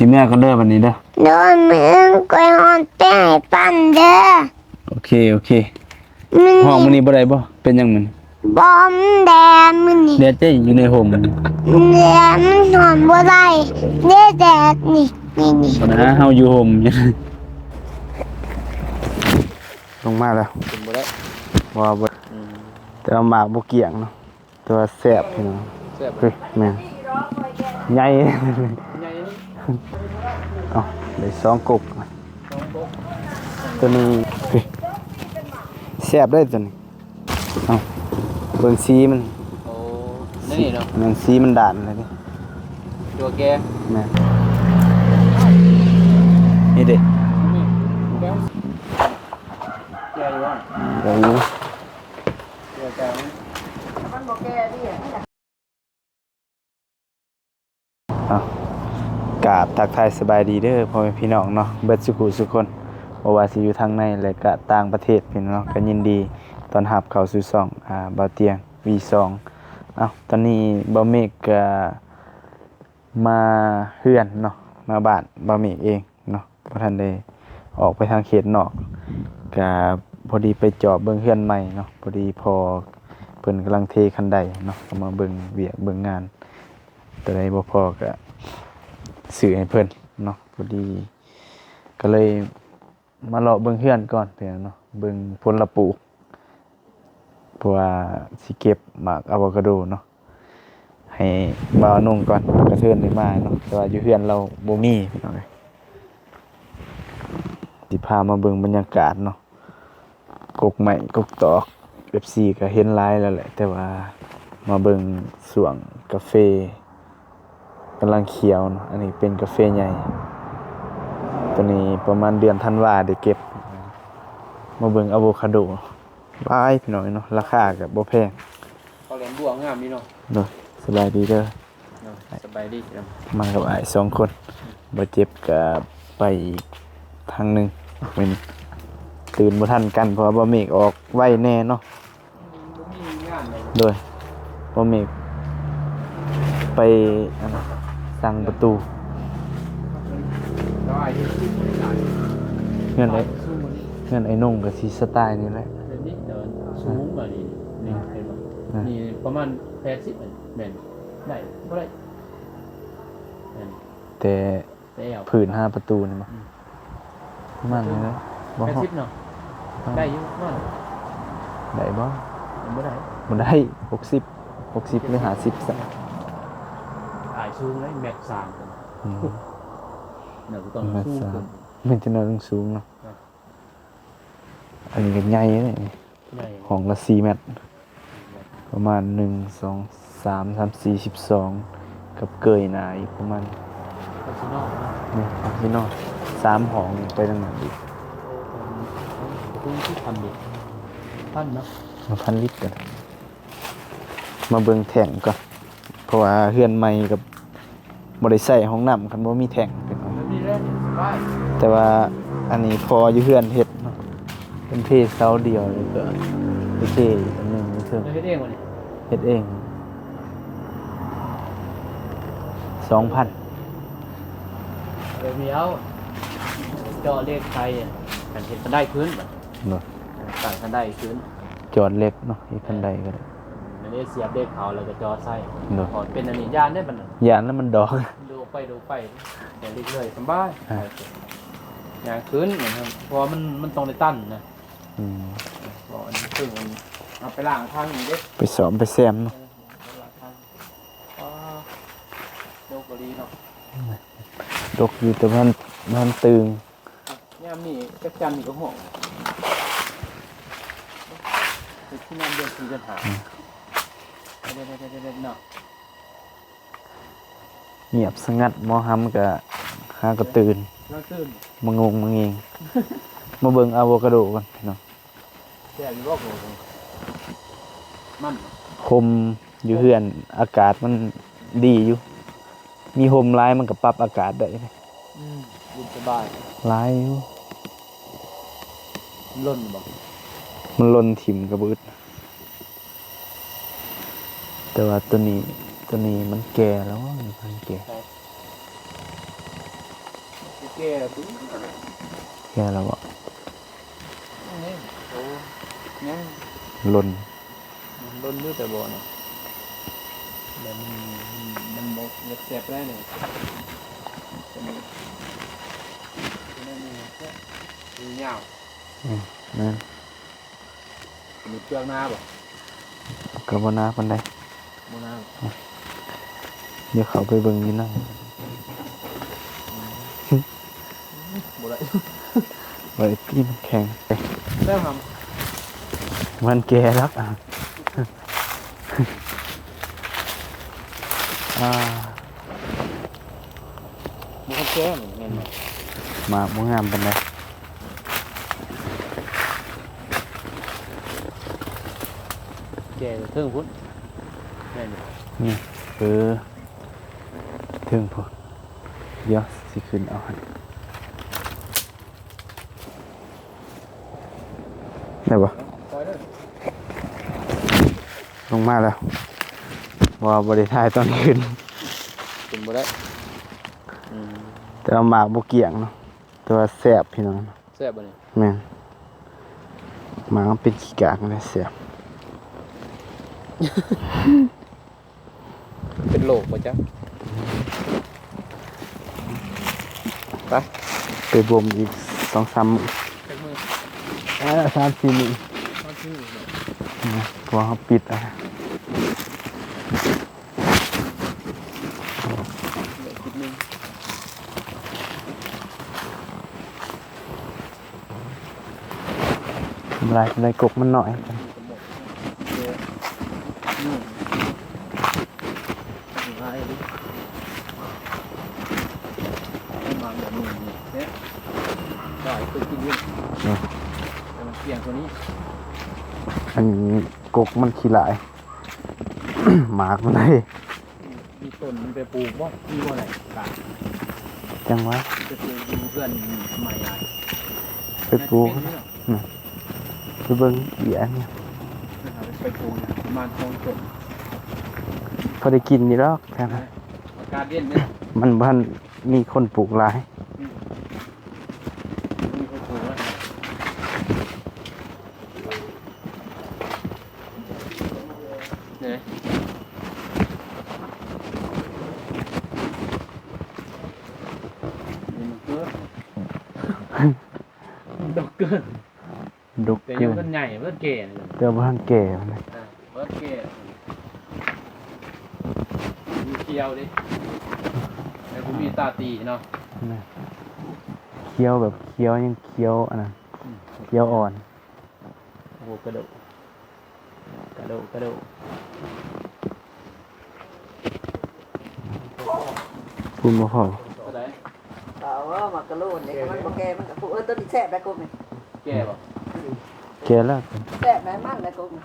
ຊິເມືອກ່ອນເດີບັດນີ້ເດີ. ໂດຍ ມື້ອື່ນຂ້ອຍຮ້ອງເພງໃຫ້ຟັງເດີ. ໂອເຄ ໂອເຄ. ມື້ນີ້ ຮ້ອງມື້ນີ້ບໍ່ໄດ້ບໍ່? ເປັນຫຍັງມື້ນີ້? ບໍ່ ມັນແດດມື້ນີ້. ແດດເດ້ ຢູ່ໃນຮົ່ມ. ແດດມັນຮ້ອນບໍ່ໄດ້ເດ້ ແດດນີ້ ນີ້ ນີ້. ບັນຫາເຮົາຢູ່ຮົ່ມ. ລົງມາແລ້ວ ກິນບໍ່ໄດ້. ບໍ່ ບໍ່ ອືມ ແຕ່ວ່າໝາກບໍ່ກ້ຽງເນາະ. ແຕ່ວ່າແຊບພີ່ນ້ອງ. ແຊບ ເອີ ແມ່ນ ໃຫຍ່ ໃຫຍ່. ເອົ້າ ໄດ້ສອງກົກ ສອງກົກ. ໂຕນີ້ ເອີ ແຊບເດ້ໂຕນີ້. ເອົ້າ ເບິ່ງສີມັນ. ໂອ້ ນີ້ເນາະ. ແມ່ນ ສີມັນດ້ານເລີຍເດ້ ຕົວແກ່. ແມ່ນ ນີ້ເດ້. ນີ້ ແກ່ຢູ່ບໍ່? ແກ່ຢູ່. ເອົາ ກາບທັກທາຍສະບາຍດີເດີພໍ່ແມ່ພີ່ນ້ອງເນາະ ເບິດສູ່ຜູ້ສູ່ຄົນ ບໍ່ວ່າຊິຢູ່ທາງໃນ ແລະ ກະຕ່າງປະເທດພີ່ນ້ອງເນາະ. ກະຍິນດີຕ້ອນຮັບເຂົ້າສູ່ຊ່ອງ ອາ ບ່າວຕຽງ ວີສອງ. ເອົ້າ ຕອນນີ້ບ່າວເມກກະມາເຮືອນເນາະ ມາບ້ານບ່າວເມກເອງ ເນາະ ບໍ່ທັນໄດ້ອອກໄປທາງເຂດນອກ. ກະພໍດີໄປຈອບເບິ່ງເຮືອນໃໝ່ເນາະ ພໍດີພໍ່ເພິ່ນກຳລັງເທຄັນໄດເນາະ ກໍມາເບິ່ງວຽກເບິ່ງງານ ໂຕໃດບໍ່ພໍກໍຊື້ໃຫ້ເພິ່ນເນາະ. ພໍດີກໍເລີຍມາເລາະເບິ່ງເຮືອນກ່ອນເນາະ ເບິ່ງຜົນລະປູກ ເພາະວ່າຊິເກັບໝາກອາໂວຄາໂດເນາະ ໃຫ້ບ່າວນຸ່ງກ່ອນ ກະເທີນໄດ້ມາເນາະ ແຕ່ວ່າຢູ່ເຮືອນລາວບໍ່ມີພີ່ນ້ອງເອີຍ. ຊິພາມາເບິ່ງບັນຍາກາດເນາະ ກົກໄມ້ກົກຕອກ ເອັຟຊີ ກະເຫັນຫຼາຍແລ້ວແຫຼະ ແຕ່ວ່າມາເບິ່ງຊ່ວງກາເຟ ກຳລັງຂຽວເນາະ. ອັນນີ້ເປັນກາເຟໃຫຍ່ ໂຕນີ້ປະມານເດືອນທັນວາໄດ້ເກັບ. ມາເບິ່ງອາໂວຄາໂດຫຼາຍພີ່ນ້ອງເນາະ ລາຄາກໍບໍ່ແພງ. ເຂົາແຫຼມບົວງາມດີເນາະ. ໂດຍ ສະບາຍດີເດີ. ໂດຍ ສະບາຍດີ. ມາກັບອ້າຍສອງຄົນ ບໍ່ເຈັບກໍໄປອີກທາງໜຶ່ງ. ແມ່ນ ຕື່ນບໍ່ທັນກັນ ເພາະວ່າບ່າວເມກອອກໄວແດ່ເນາະ. ໂດຍ ບໍ່ມີ ໄປ ອັນ ສັ່ງປະຕູ ເຮືອນໄອ້ ເຮືອນໄອ້ນົງກໍຊິສະໄຕນີ້ແຫຼະ ແບບນີ້ ແຕ່ວ່າສູງກວ່ານີ້ ນີ້ ອ່າ ເຫັນບໍ່ ອ່າ ນີ້ປະມານແປດສິບ ແມ່ນ ໄດ້ບໍ່ໄດ້ ແຕ່ ແຕ່ພື້ນຫາປະຕູນີ້ບໍ່? ອືມ ປະມານນັ້ນແຫຼະ ບໍ່ຮອດ ແປດສິບເນາະ. ໄດ້ຢູ່ປະມານ ໄດ້ບໍ່? ຍັງບໍ່ໄດ້ ບໍ່ໄດ້ ຫົກສິບ ຫົກສິບ ຫຼື ຫ້າສິບຊະ. ອ້າຍສູງເລີຍ ແມັດສາມ. ອືມ ແມ່ນ ຕ້ອງສູງ ແມັດສາມ ເກີນ ມີແຕ່ແນວສູງເນາະ. ອັນນີ້ກໍໃຫຍ່ເດ້ ໃຫຍ່ ຫ້ອງລະສີ່ແມັດ ປະມານໜຶ່ງ ສອງ ສາມ ສາມ ສີ່ ສິບສອງ ກັບເກີຍໜ້າອີກປະມານ ພາກຊິນອນເນາະ ນີ້ພາກຊິນອນ ສາມຫ້ອງໄປທາງນັ້ນອີກ. ໂອ້ ປະຕູສິບພັນລິດ ພັນເນາະ ເອົາພັນລິດກໍໄດ້. ມາເບິ່ງແທ້ງກ່ອນ ເພາະວ່າເຮືອນໃໝ່ກໍບໍ່ໄດ້ໃຊ້ຫ້ອງນ້ຳ ຄັນບໍ່ມີແທ້ງ ແບບນີ້ແຫຼະ ສະບາຍ. ແຕ່ວ່າອັນນີ້ພໍ່ຢູ່ເຮືອນເຮັດເນາະ ເປັນເພເສົາດຽວ ແລ້ວກໍເພອີກອັນໜຶ່ງຢູ່ເທິງ. ເຮັດເອງບໍ່ນີ້? ເຮັດເອງ. ສອງພັນ ແບບນີ້ເອົາ ເຈາະເຫຼັກໄຂ ອັນເຮັດຄັນໄດຂຶ້ນ ບໍ່ ຕັ້ງຄັນໄດຂຶ້ນ. ຈອດເຫຼັກເນາະ ເຮັດຄັນໄດກໍໄດ້. ອັນນີ້ສຽບເຫຼັກເຂົ້າແລ້ວກໍຈອດໃສ່. ໂດຍ ເປັນອັນນີ້ຢ້ານເດ້ບັດນັ້ນ ຢ້ານແລ້ວມັນດອກ ໂດກໄປໂດກໄປ ແຕ່ເລັກເລີຍສະບາຍ. ອ່າ ຍ່າງຂຶ້ນ ເພາະວ່າມັນ ມັນຕ້ອງໄດ້ຕັນນະ. ອືມ ເພາະອັນນີ້ເພິ່ງ ເອົາໄປລ້າງທາງນີ້ເດ້ ໄປສ້ອມໄປແຊມເນາະ. ເອີ ໄປລ້າງທາງ. ອໍ ໂດກອີ່ຫຼີເນາະ ດົກຢູ່ ແຕ່ມັນ ມັນຕຶງ. ຍາມນີ້ຈັກຈັນນີ້ກໍຮ້ອງ ເປັນທີ່ນອນເດືອນສີ່ເດືອນຫ້າ. ອືມ ເດັດໆໆໆ ເນາະ ງຽບສະຫງັດ ໝໍຮຳກໍຫາກໍຕື່ນ ຫາຕື່ນ ມາງຸງມາເງງ. ມາເບິ່ງອາໂວຄາໂດກ່ອນພີ່ນ້ອງ. ແຊບຢູ່ບໍ່? ມັນ ຮົ່ມຢູ່ເຮືອນ ອາກາດມັນດີຢູ່ ມີຮົ່ມຫຼາຍມັນກໍປັບອາກາດໄດ້. ອືມ ເຢັນສະບາຍ ຫຼາຍຢູ່. ມັນຫຼົ່ນບໍ່? ມັນຫຼົ່ນຖິ້ມກໍບໍ່ອຶດ. ແຕ່ວ່າໂຕນີ້ ໂຕນີ້ມັນແກ່ແລ້ວ ມັນແກ່. ໃຊ່. ແກ່ແລ້ວຕິ ແກ່ແລ້ວບໍ່? ຍັງ ຍັງ ລົນ ມັນລົນຢູ່ແຕ່ບໍ່ນະ ແລ້ວມັນ ມັນ ມັນບໍ່ຢາກແສບໄດ້ນີ້ ຕົວນີ້ ຕົວນີ້ມັນແສບ ມັນຍາວ ອືມ ແມ່ນ. ເປັນເປືອກໜາບໍ່? ກໍບໍ່ໜາປານໃດ ບໍ່ໜາ ດຽວເຂົ້າໄປເບິ່ງຢູ່ໃນ ບໍ່ໄດ້ ບໍ່ໄດ້ຕິ ມັນແຂງ ແລ້ວຫຳ ມັນແກ່ແລ້ວ ອ່າ ບໍ່ແກ່ແມ່ນບໍ່? ໝາກບໍ່ງາມປານໃດ ແກ່ເທິງພຸ້ນ ແມ່ນບໍ່? ນີ້ ເອີ ເທິງພຸ້ນ ດຽວຊິຂຶ້ນເອົາໃຫ້ ໄດ້ບໍ່? ລົງມາແລ້ວ ບໍ່ ບໍ່ໄດ້ຖ່າຍຕອນຂຶ້ນ ຂຶ້ນບໍ່ໄດ້ ອືມ ແຕ່ວ່າໝາກບໍ່ກ້ຽງເນາະ ແຕ່ວ່າແຊບພີ່ນ້ອງ ແຊບບໍ່ນີ້? ແມ່ນ ໝາກມັນເປັນຂີ້ກາກຫັ້ນແຫຼະແຊບ ເປັນໂລກບໍ່ຈັກ ໄປ ໄປບົ່ມອີກສອງສາມມື້ ຈັກມື້? ເອີ ສາມສີ່ມື້ ສາມສີ່ມື້ ເພາະວ່າເຮົາປິດແລ້ວ. ຫຼາຍ ໄດ້ກົກມັນໜ້ອຍ ອັນນີ້ກົກມັນຂີ້ຫຼາຍ ໝາກມັນເດ້ ມີຕົ້ນມັນໄປປູກບໍ່? ມີບໍ່ໄດ້ກະ ຈັ່ງຫວະ ໄປປູກຢູ່ເຮືອນໃໝ່ຫຼາຍ ໄປປູກ ໄປເບິ່ງເບຍນີ້ ໄປປູກປະມານສອງຕົ້ນ ພໍໄດ້ກິນຢູ່ດອກ ແຕ່ວ່າ ອາກາດເຢັນເດ້ ມັນບໍ່ທັນມີຄົນປູກຫຼາຍ ອືມ ມີຄົນປູກຫຼາຍ. ເດ້ ນີ້ມັນເກີດ ມັນດອກເກີດ ດອກ ແຕ່ຍັງບໍ່ທັນໃຫຍ່ ບໍ່ທັນແກ່ ແຕ່ບໍ່ທັນແກ່ ອ່າ ບໍ່ທັນແກ່ ມີຂຽວເດ້ ແຕ່ບໍ່ມີຕາຕີເນາະ ຂຽວແບບຂຽວ ຍັງຂຽວອັນນັ້ນ ອືມ ຂຽວອ່ອນ. ໂອ້ ກະໂດ ກະໂດ ກະໂດ ພຸ້ນບໍ່ພໍ ເທົ່າໃດ? ເອົາໝາກກະໂລນນີ້ ມັນບໍ່ແກ່ ມັນກະ ເອີ ຕົວນີ້ແຊບໄດ໋ກົກນີ້ ແກ່ບໍ່? ແກ່ແລ້ວ ແຊບໄດ໋ ມັນໄດ໋ກົກນີ້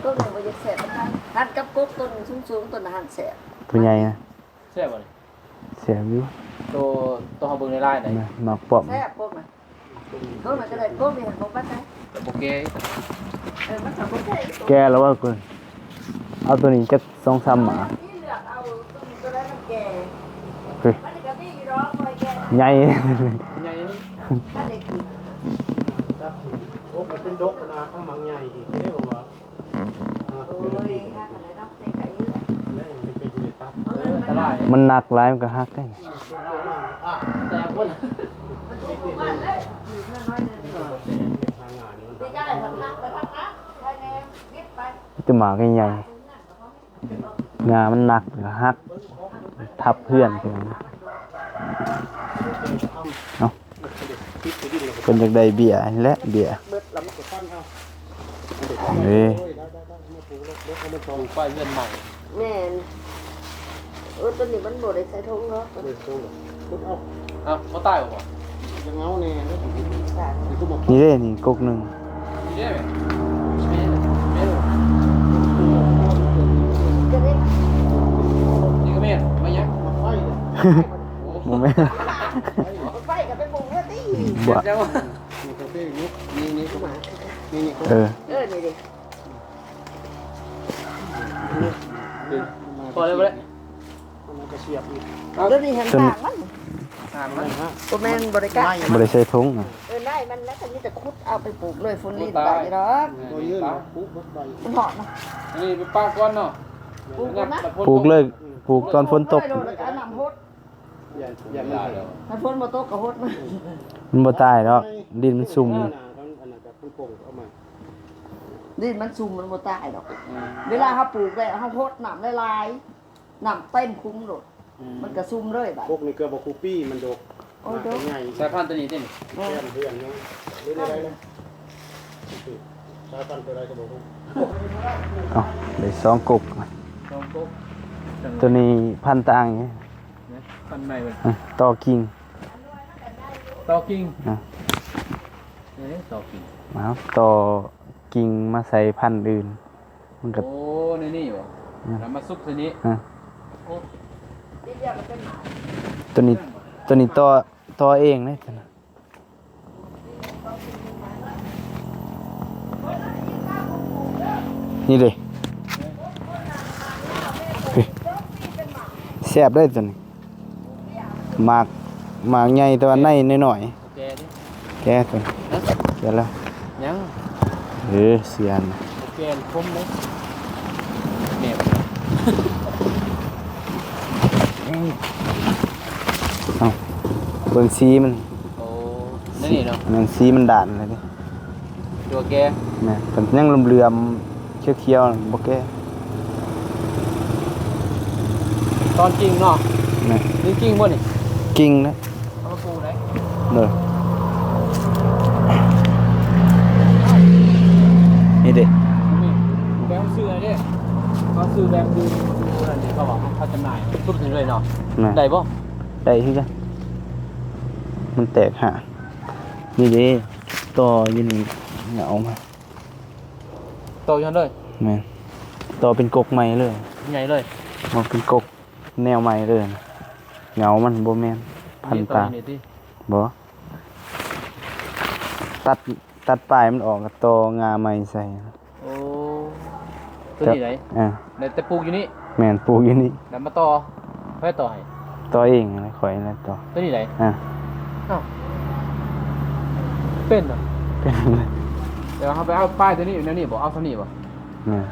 ກົກນີ້ບໍ່ຢາກແຊບປານໃດ ຫັ້ນກັບກົກຕົວສູງໆ ຕົວນັ້ນຫັ້ນແຊບ ຕົວໃຫຍ່ນະ ແຊບບໍ່ນີ້? ແຊບຢູ່ ໂຕ ໂຕເຮົາເບິ່ງໃນລາຍໃດ ໝາກປ້ອມ ແຊບກົກນະ ກົກນະກະໄດ້ ກົກນີ້ບໍ່ປານໃດ ກະບໍ່ແກ່ ເອີ ມັນກະບໍ່ແກ່ ແກ່ແລ້ວວ່າ ເອົາໂຕນີ້ຈັກສອງສາມໝາກ ເລືອກເອົາໂຕນີ້ ໂຕໃດມັນແກ່ ເຮີ້ຍ ມັນກະມີຢູ່ດອກ ໃຫຍ່ ໃຫຍ່ ອັນນີ້ຄື ໂອ້ ມັນເປັນດົກນະ ເອົາໝາກໃຫຍ່ອີກເດ້ ວ່າ ມັນໜັກຫຼາຍມັນກະຫັກໄດ້ ແຕ່ໝາກໃຫຍ່ໆ ງາມັນໜັກກະຫັກ ທັບເຮືອນ ເອົາ ເພິ່ນຢາກໄດ້ເບຍຫັ້ນແຫຼະ ເບຍ ເອີ ປູກໄວ້ເຮືອນໃໝ່ ແມ່ນ ເອີ ຕົວນີ້ມັນບໍ່ໄດ້ໃສ່ຖົງເນາະ ບໍ່ໄດ້ໃສ່ຖົງດອກ ຂຸດເອົາ ເອົາ ບໍ່ຕາຍບໍ່? ຍັງເອົາແນ່ ນີ້ເດ້ ນີ້ກົກໜຶ່ງ ນີ້ເດ້ ແມ່ນ ແມ່ນ ນີ້ກະແມ່ນ ໄມ້ຫຍັງ? ໝາກໄຟ ໂອ້ ບໍ່ແມ່ນ ໝາກໄຟກະໄປປູກເລີຍຕິ ບໍ່ ນີ້ກະເປັນ ນີ້ ນີ້ ນີ້ ນີ້ ນີ້ ເອີ ເອີ ນີ້ເດ້ ພໍແລ້ວ ພໍແລ້ວ ມັນກະສຽບອີກ ເອົາ ໂຕນີ້ຫັ້ນ ຕາກມັນ ຕາກມັນ ບໍ່ແມ່ນ ບໍ່ໄດ້ກະ ບໍ່ໄດ້ໃສ່ຖົງ ເອີ ໄດ້ມັນແລ້ວ ກໍມີແຕ່ຂຸດເອົາໄປປູກເລີຍ ຝົນລີນໄປດອກ ບໍ່ຍື່ນ ປູກເບິດໃບ ມັນເຫາະເນາະ ອັນນີ້ໄປປະກ່ອນເນາະ ປູກກ່ອນນະ ປູກເລີຍ ປູກຕອນຝົນຕົກ ໂອ້ຍ ໂດດ ແລ້ວກໍເອົານ້ຳຫົດ ຢ້ານ ຢ້ານມັນ ຖ້າຝົນບໍ່ຕົກກໍຫົດມາ ມັນບໍ່ຕາຍດອກ ດິນມັນຊຸ່ມ ດິນມັນຊຸ່ມ ມັນບໍ່ຕາຍດອກ ເວລາເຮົາປູກແລ້ວ ເຮົາຫົດນ້ຳຫຼາຍໆ ນ້ຳເຕັມຂຸມໂລດ ອືມ ມັນກະຊຸ່ມເລີຍບາດ ກົກນີ້ເກືອບບໍ່ຄູ່ປີມັນດົກ ໂອ້ ມັນໂດກ ໃຫຍ່ ສາຍພັນຕົວນີ້ຕິ ແມ່ນ ເດືອນໜຶ່ງ ຫຼືແນວໃດນະ ສາຍພັນຕົວໃດກໍບໍ່ຮູ້ ເອົ້າ ໄດ້ສອງກົກ ສອງກົກ ຕົວນີ້ພັນຕ່າງ ນະ ພັນໃໝ່ເວີ້ຍ ອືມ ຕໍ່ກິ່ງ ຕໍ່ກິ່ງ ອືມ ເອີ ຕໍ່ກິ່ງ ເອົາ ຕໍ່ກິ່ງມາໃສ່ພັນອື່ນ ມັນກໍ ໂອ້ ໃນນີ້ບໍ ອືມ ແລ້ວມາຊຸກໃສ່ນີ້ ອືມ ໂອ້ ຕົວນີ້ ຕົວນີ້ຕໍ່ ຕໍ່ເອງເດ້ ນີ້ເດ້ ນີ້ ແຊບເດ້ຕົວນີ້ ໝາກ ໝາກໃຫຍ່ແຕ່ວ່າໃນໜ້ອຍໆ ແກ່ເດ້ ແກ່ຕົວນີ້ ຮະ ແກ່ແລ້ວ ຍັງ ເອີ ເສຍນະ ແກ່ຄົມເດ້ ແໜບ ເອົ້າ ເບິ່ງສີມັນ ໂອ້ ນີ້ເນາະ ແມ່ນ ສີມັນດ້ານແລ້ວເດ້ ຕົວແກ່ ແມ່ນ ມັນຍັງເຫຼືອມໆ ຂຽວໆ ບໍ່ແກ່ ຕອນກິ່ງເນາະ ແມ່ນ ນີ້ກິ່ງບໍ່ນີ້ ກິ່ງນະ ເອົາມາປູໄດ້ ເດີ ນີ້ເດ້ ນີ້ ແບບຊື້ເດ້ ເຂົາຊື້ແບບຢູ່ ຢູ່ນັ້ນເດ້ ເຂົາວ່າເຂົາຈຳໜ່າຍ ຊຸດນີ້ເລີຍເນາະ ແມ່ນ ໄດ້ບໍ່ ໄດ້ຄືກັນ ມັນແຕກຫາ ນີ້ເດ້ ຕໍ່ຢູ່ນີ້ ເອົາມາ ຕໍ່ຢູ່ຫັ້ນເລີຍ ແມ່ນ ຕໍ່ເປັນກົກໃໝ່ເລີຍ ໃຫຍ່ເລີຍ ບໍ່ ເປັນກົກແນວໃໝ່ເລີຍ ເຫງົາມັນບໍ່ແມ່ນ ພັນຕາ ນີ້ຕໍ່ຢູ່ນີ້ຕິ ບໍ່ ຕັດ ຕັດປາຍມັນອອກ ແລ້ວຕໍ່ງ່າໃໝ່ໃສ່ ໂອ້ ຕົວນີ້ໃດ ເອີ ແລ້ວແຕ່ປູກຢູ່ນີ້ ແມ່ນ ປູກຢູ່ນີ້ ແລ້ວມາຕໍ່ ໃຜຕໍ່ໃຫ້ ຕໍ່ເອງ ຂ້ອຍນັ້ນຕໍ່ ຕົວນີ້ໃດ ອາ ອ້າວ ເປັນເນາະ ເປັນ ແຕ່ວ່າເຮົາໄປເອົາປາຍຕົວນີ້ຢູ່ແນວນີ້ບໍ່ ເອົາສ່ຳນີ້ບໍ່ ແມ່ນ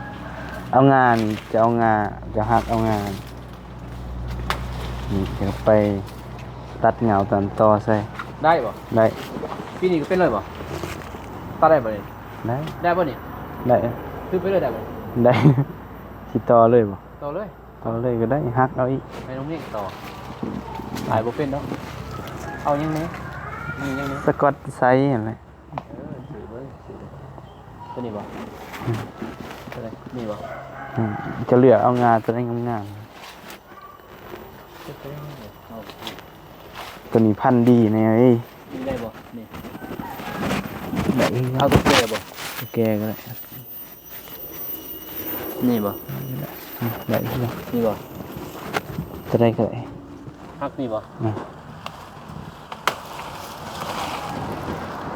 ເອົາງ່ານີ້ ຈະເອົາງ່າ ຈະຫັກເອົາງ່າ ນີ້ ຈະໄປຕັດເຫງົາຕັດຕໍ່ໃສ່ ໄດ້ບໍ່ ໄດ້ ປີນີ້ກໍເປັນເລີຍບໍ່ ຕັດໄດ້ບໍ່ນີ້ ໄດ້ ໄດ້ບໍ່ນີ້ ໄດ້ ຄືໄປເລີຍໄດ້ບໍ່ ໄດ້ ຊິຕໍ່ເລີຍບໍ່ ຕໍ່ເລີຍ ຕໍ່ເລີຍກໍໄດ້ ຫັກເອົາອີກ ໃຫ້ນ້ອງເມກຕໍ່ ຂາຍບໍ່ເປັນດອກ ເອົາຫຍັງແດ່ ມີຫຍັງແດ່ ສະກອດໄຊຫັ້ນແຫຼະ ເອີ ຊື້ເບິ່ງ ຊື້ເບິ່ງ ຕົວນີ້ບໍ່ ອືມ ຕົວໃດ ນີ້ບໍ່ ອືມ ຈະເລືອກເອົາງາຕົວໃດງາມໆ ຕົວນີ້ພັນດີແນ່ເອີຍ ນີ້ໄດ້ບໍ່ ນີ້ ໄດ້ ເອົາຕົວແກ່ບໍ່ ຕົວແກ່ກໍໄດ້ ນີ້ບໍ່ ໄດ້ ນີ້ບໍ່ ຕົວໃດກໍໄດ້ ຮັກນີ້ບໍ່ ອືມ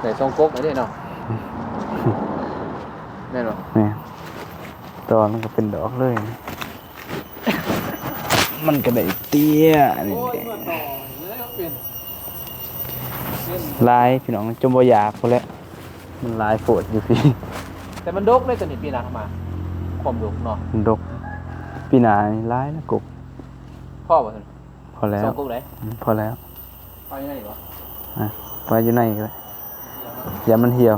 ໄດ້ສອງກົກແລ້ວເດ້ເນາະ ອືມ ແມ່ນບໍ່ ແມ່ນ ຕອນມັນກໍເປັນດອກເລີຍ ມັນກໍໄດ້ເຕ້ຍນີ້ ໂອ້ຍ ເມື່ອຕໍ່ເລີຍເປັນ ຫຼາຍພີ່ນ້ອງ ຈົນບໍ່ຢາກພຸ້ນແຫຼະ ມັນຫຼາຍໂພດຢູ່ພີ້ ແຕ່ມັນດົກເດ້ຕົວນີ້ ປີໜ້າເຂົ້າມາ ຄວາມດົກເນາະ ມັນດົກ ປີໜ້ານີ້ຫຼາຍແລ້ວກົກ ພໍບໍ່ຊັ້ນ ພໍແລ້ວ ສອງກົກໃດ ອືມ ພໍແລ້ວ ເອົາຢູ່ໃນນີ້ບໍ່ ອ່ະ ໄວ້ຢູ່ໃນກໍໄດ້ ຢ່າມັນຫ່ຽວ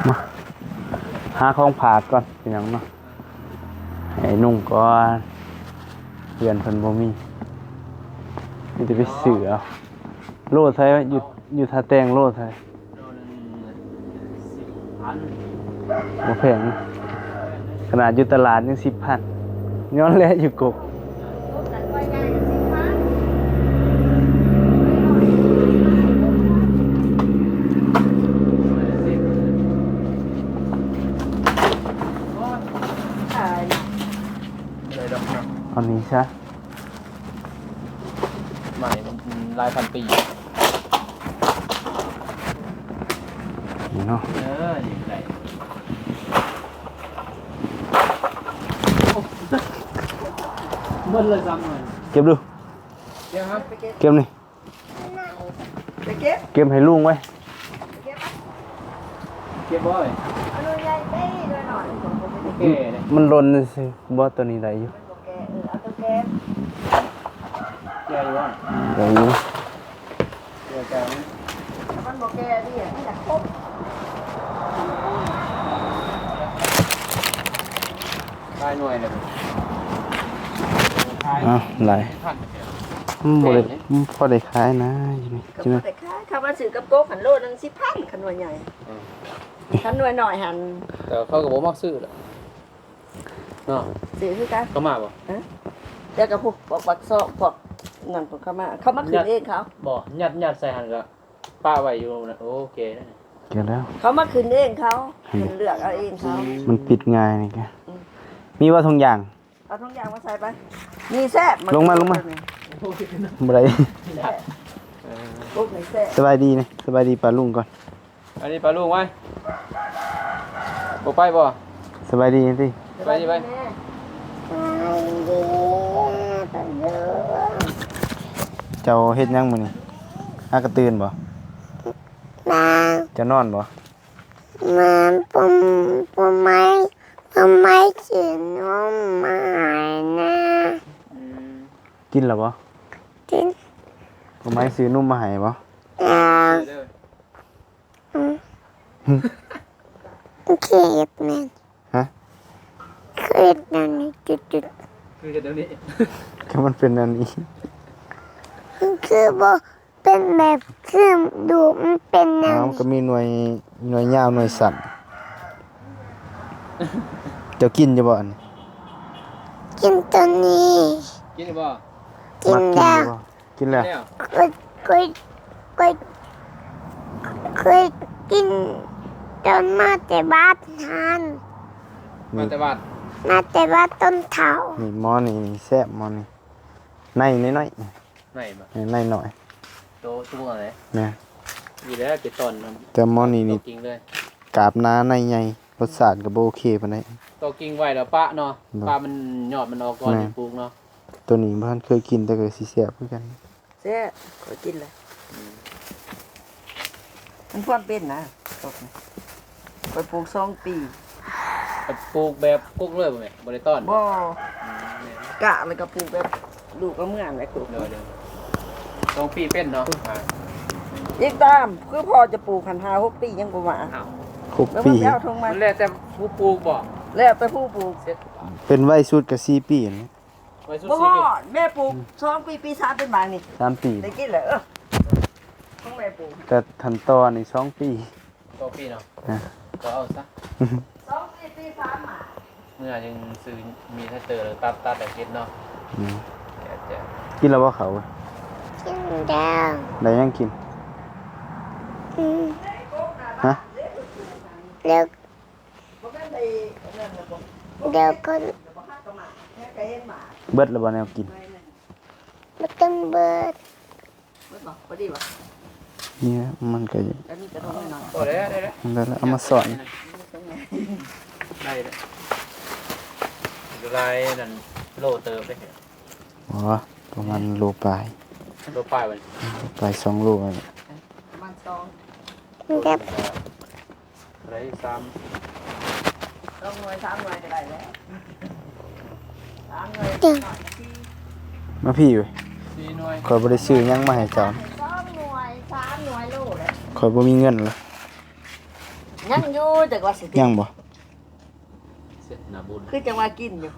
ມາ ຫາຂອງຝາກກ່ອນ ພີ່ນ້ອງເນາະ ໃຫ້ນຸ່ງກ່ອນ ເຮືອນເພິ່ນບໍ່ມີ ມີແຕ່ໄປຊື້ເອົາ ໂລເທົ່າໃດ ຢູ່ ຢູ່ທ່າແຕງໂລເທົ່າໃດ ໂລໜຶ່ງສິບພັນ ບໍ່ແພງ ຂະໜາດຢູ່ຕະຫຼາດຍັງສິບພັນ ຍ້ອນແຫຼະຢູ່ກົກ ເອົານີ້ຊະ ໄມ້ມັນຫຼາຍພັນປີ ນີ້ເນາະ ເອີ ນີ້ໄດ້ ໂອ້ ໂອ້ ເບິດເລີຍສາມໜ່ວຍ ເກັບດູ ເກັບຫະ ເກັບນີ້ ໄປເກັບ ເກັບໃຫ້ລຸງໄວ້ ເກັບ ເກັບບໍ່ເອີຍ ເອົາໜ່ວຍໃຫຍ່ໄປໜ່ວຍນ້ອຍ ມັນຫຼົ່ນຊື່ໆ ບໍ່ ໂຕນີ້ໄດ້ຢູ່ ແກ່ ເອີ ເອົາໂຕແກ່ ແກ່ຢູ່ບໍ່ ໄດ້ຢູ່ ແກ່ ແກ່ ມັນບໍ່ແກ່ເດ້ ມັນຢາກຄົບ ຫຼາຍໜ່ວຍເລີຍ ຂາຍ ອ້າວ ຫຼາຍ ພັນ ມັນບໍ່ໄດ້ ມັນພໍໄດ້ຂາຍນະ ຢູ່ນີ້ ກໍພໍໄດ້ຂາຍ ເຂົາວ່າຊື້ກັບກົກຫັ້ນໂລໜຶ່ງສິບພັນ ຄັນໜ່ວຍໃຫຍ່ ເອີ ຄັນໜ່ວຍນ້ອຍຫັ້ນ ແຕ່ເຂົາກໍບໍ່ມັກຊື້ແຫຼະ ເນາະ ຊື້ຄືກັນ ເຂົາມາບໍ່ ຮະ ແລ້ວກໍພວກ ພວກບັກຊອກ ພວກນັ້ນພວກເຂົາມາ ເຂົາມາຂຶ້ນເອງເຂົາ ບໍ່ ຍັດ ຍັດໃສ່ຫັ້ນກໍປະໄວ້ຢູ່ນະ ໂອເຄແລ້ວ ເກັບແລ້ວ ເຂົາມາຂຶ້ນເອງເຂົາ ເພິ່ນເລືອກເອົາເອງເຂົາ ມັນປິດງ່າຍນີ້ກະ ອືມ ມີບໍ່ຖົງຢາງ ເອົາຖົງຢາງມາໃສ່ໄປ ນີ້ແຊບ ລົງມາ ລົງມາ ບໍ່ໄດ້ ແຊບ ເອີ ປຸກນີ້ແຊບ ສະບາຍດີນີ້ ສະບາຍດີປ້າລຸງກ່ອນ ອັນນີ້ປ້າລຸງໄວ້ ບໍ່ໄປບໍ່ ສະບາຍດີຕິ ສະບາຍດີໄວ້ ເຈົ້າເຮັດຫຍັງມື້ນີ້ ຫາກະຕື່ນບໍ່ ເຈົ້ານອນບໍ່ ມາ ພໍ່ ພໍ່ໄມ້ ພໍ່ໄມ້ຊື້ນົມມາໃຫ້ນະ ອືມ ກິນແລ້ວບໍ່ ກິນ ພໍ່ໄມ້ຊື້ນົມມາໃຫ້ບໍ່ ແລ້ວ ອືມ ຄືເຮັດແມ່ນ ຮະ ຄືເຮັດແນວນີ້ຈຸດໆ ຄືເຮັດແນວນີ້ ກໍມັນເປັນແນວນີ້ ຄືບໍ່ ເປັນແບບຄືດູກມັນເປັນແນວ ເອົາ ນີ້ ກໍມີໜ່ວຍ ໜ່ວຍຍາວໜ່ວຍສັ້ນ ເຈົ້າກິນຢູ່ບໍ່ອັນນີ້ ກິນຕົວນີ້ ກິນຢູ່ບໍ່ ກິນແລ້ວ ກິນແລ້ວ ຂ້ອຍ ຂ້ອຍ ຂ້ອຍ ຂ້ອຍກິນຕອນມາແຕ່ວັດຫັ້ນ ມາແຕ່ວັດ ມາແຕ່ວັດຕອນເຊົ້າ ນີ້ໝໍ້ນີ້ ນີ້ແຊບໝໍ້ນີ້ ໃນນ້ອຍໆ ໃນບໍ່ ເອີ ໃນນ້ອຍ ໂຕສູງເອົາເດ້ ແມ່ນ ດີແລ້ວໄປຕອນມັນ ແຕ່ໝໍ້ນີ້ນີ້ ໂຕກິ່ງເລີຍ ກາບໜາໃນໃຫຍ່ ລົດຊາດກໍບໍ່ໂອເຄປານໃດ ໂຕກິ່ງໄວແລ້ວປະເນາະ ໂດຍ ປະມັນຍອດມັນອອກກ່ອນ ແມ່ນ ຈຶ່ງປູກເນາະ ໂຕນີ້ບໍ່ທັນເຄີຍກິນ ແຕ່ກໍຊິແຊບຄືກັນ ແຊບ ຂ້ອຍກິນແລ້ວ ອືມ ມັນຄວນເປັນນະ ກົກນີ້ ຂ້ອຍປູກສອງປີ ແບບປູກແບບກົກເລີຍບໍ່ແມ່? ບໍ່ໄດ້ຕ້ອນບໍ່? ບໍ່ ອືມ ກະແລ້ວກໍປູກແບບລູກກໍເມືອງແຫຼະກົກ ໂດຍໆ ສອງປີເປັນເນາະ ອ່າ ອີກຕາມ ຄືພໍ່ຈະປູກຫັ້ນ ຫ້າຫົກປີຍັງບໍ່ມາ ອ້າວ ຫົກປີ ແລ້ວມັນໄປເອົາທົ່ງມາ ມັນແລ້ວແຕ່ຜູ້ປູກບໍ່? ແລ້ວແຕ່ຜູ້ປູກ ເປັນໄວສຸດກໍສີ່ປີຫັ້ນແຫຼະ ບໍ່ຮອດ ແມ່ປູກສອງປີ ປີສາມເປັນໝາກນີ້ ສາມປີ ໄດ້ກິນແລ້ວ ເອີ ຂອງແມ່ປູກ ແຕ່ທັນຕໍ່ນີ້ສອງປີ ສອງປີເນາະ ຮະ ກໍເອົາຊະ ສອງປີ ປີສາມໝາກ ເມື່ອຍັງຊື້ມີດແທກເຕີ ແລ້ວຕັດ ຕັດແລ້ວເກັບເນາະ ອືມ ແຈະ ແຈະ ກິນແລ້ວບໍ່ເຂົ້າ? ກິນແລ້ວ ໄດ້ຫຍັງກິນ? ອືມ ຮະ ແລ້ວ ດຽວກ່ອນ ເບິດແລ້ວບໍ່ແນວກິນ? ບໍ່ຕ້ອງເບິດ ເບິດບໍ່? ພໍດີບໍ່? ນີ້ມັນກໍ ອັນນີ້ກໍຕ້ອງໜ້ອຍໆ ພໍແລ້ວ ໄດ້ແລ້ວ ໄດ້ແລ້ວ ເອົາມາຊ້ອນ ໄດ້ແລ້ວ ຫຼາຍນັ້ນໂລເຕີບເດ້ ອໍ ປະມານໂລປາຍ ໂລປາຍບໍ່ນີ້? ໂລປາຍ ສອງໂລນັ້ນແຫຼະ ປະມານສອງ ເກັບ ໄດ້ສາມ ສອງໜ່ວຍ ສາມໜ່ວຍກໍໄດ້ແລ້ວ ສາມໜ່ວຍ ມາພີ້ເວີຍ ສີ່ໜ່ວຍ ຂ້ອຍບໍ່ໄດ້ຊື້ຫຍັງມາໃຫ້ເຈົ້າ ສອງໜ່ວຍ ສາມໜ່ວຍໂລແລ້ວ ຂ້ອຍບໍ່ມີເງິນລະ ຍັງຢູ່ ຈັກວ່າຊິ ຍັງບໍ່? ເສັດໜ້າບຸນ ຄືຈັ່ງວ່າກິນຢູ່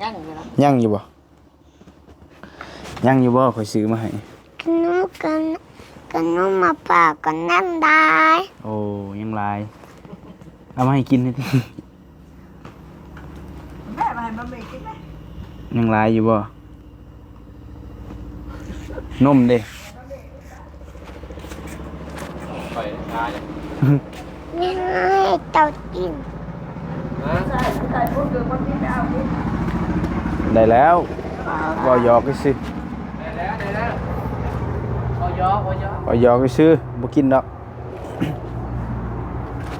ຍັງຢູ່ລະ ຍັງຢູ່ບໍ່? ຍັງຢູ່ບໍ່? ຂ້ອຍຊື້ມາໃຫ້ ຂະໜົມກັນ ຂະໜົມມະພ້າວກັນຍັງຫຼາຍ ໂອ້ ຍັງຫຼາຍ ເອົາມາໃຫ້ກິນແດ່ຕິ ແມ່ມາໃຫ້ມັມມີ້ກິນແດ່ ຍັງຫຼາຍຢູ່ບໍ່? ນົມເດ້ ໄປທາເລີຍ ນີ້ໃຫ້ເຈົ້າກິນ ຮະ ໄດ້ແລ້ວ ເວົ້າຫຍອກຊື່ ໄດ້ແລ້ວ ໄດ້ແລ້ວ ເວົ້າຫຍອກ ເວົ້າຫຍອກ ເວົ້າຫຍອກຊື່ ບໍ່ກິນດອກ